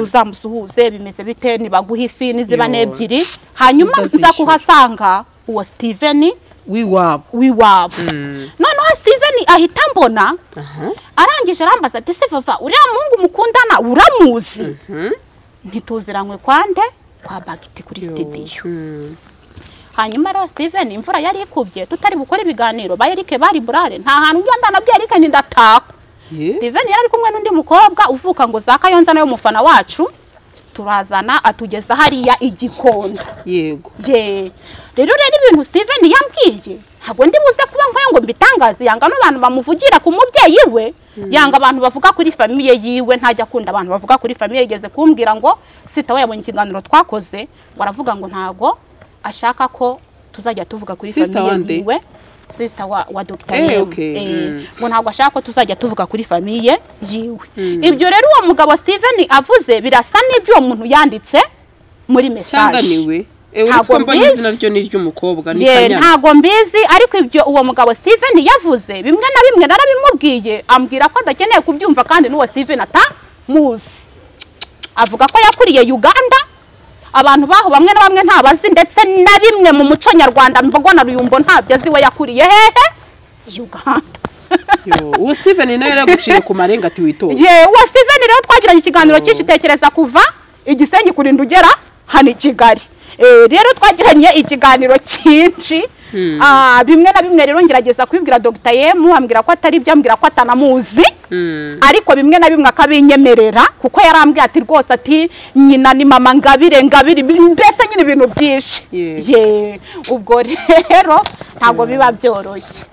uzamusuhuze bimeze bite nibaguha ifi niziba n'ebyiri. Hanyuma nza kuhasanga uwo Steven wiwabo. Noneho Steven ahita mbona arangije arambaza ati Vava uriya muhungu mukundana uramuzi? Ntituziranywe kwande kwa Bagiti kuri studio. Hanyuma rero Steven imvura yari ikubye tutari bukore ibiganiro ba Eric bari burare nta hantu njya ndanabwiye Eric nti ndataha. Steven yari kumwe n'undi mukobwa uvuka ngo za Kayonza nayo mufana wacu. Turazana atugeza hariya Igikondo. Yego. Ye. Rero ibintu Steven yambwiye ntabwo ndi buze kuba nkwayo ngo mbitangaze, yanga n'abantu bamuvugira ku mubyeyi we, yanga abantu bavuga kuri famille yiwe, ntajya akunda abantu bavuga kuri famille. Yigeze kumbwira ngo sita we yabonye ikiganiro twakoze, waravuga ngo ntago ashaka ko tuzajya tuvuga kuri famille yiwe. Sister wa Dr. M. Ngo ntabwo ashaka ko tuzajya tuvuga kuri famille yiwe. Ibyo rero uwo mugabo Steven avuze birasa n'ibyo uwo muntu yanditse muri message. Ntabwo mbizi, ariko ibyo uwo mugabo Steven yavuze bimwe na bimwe narabimubwiye, ambwira ko adakeneye kubyumva, kandi n'uwo Steven atamuzi. Avuga ko yakuriye Uganda, abantu baho bamwe na bamwe ntabazi, ndetse na bimwe mu muco nyarwanda mvugo na Ruyumbo ntabyo azi, we yakuriye hehe? Uganda. Uwo Steven nawe yaraguciye ku marenga ati witonde. Ye, uwo Steven rero twagiranye ikiganiro cyinshi, tekereza kuva Igisenyi kurinda ugera hano i Kigali. Rero twagiranye ikiganiro cyinshi, bimwe na bimwe rero ngerageza kubibwira Dr. Yemu, ambwira ko atari ibyo, ambwira ko atanamuzi, ariko bimwe na bimwe akabinyemerera, kuko yarambwiye ati rwose ati nyina ni mama Ngabire, Ngabire, mbese nyine ibintu byinshi. Ye, ubwo rero ntabwo biba byoroshye.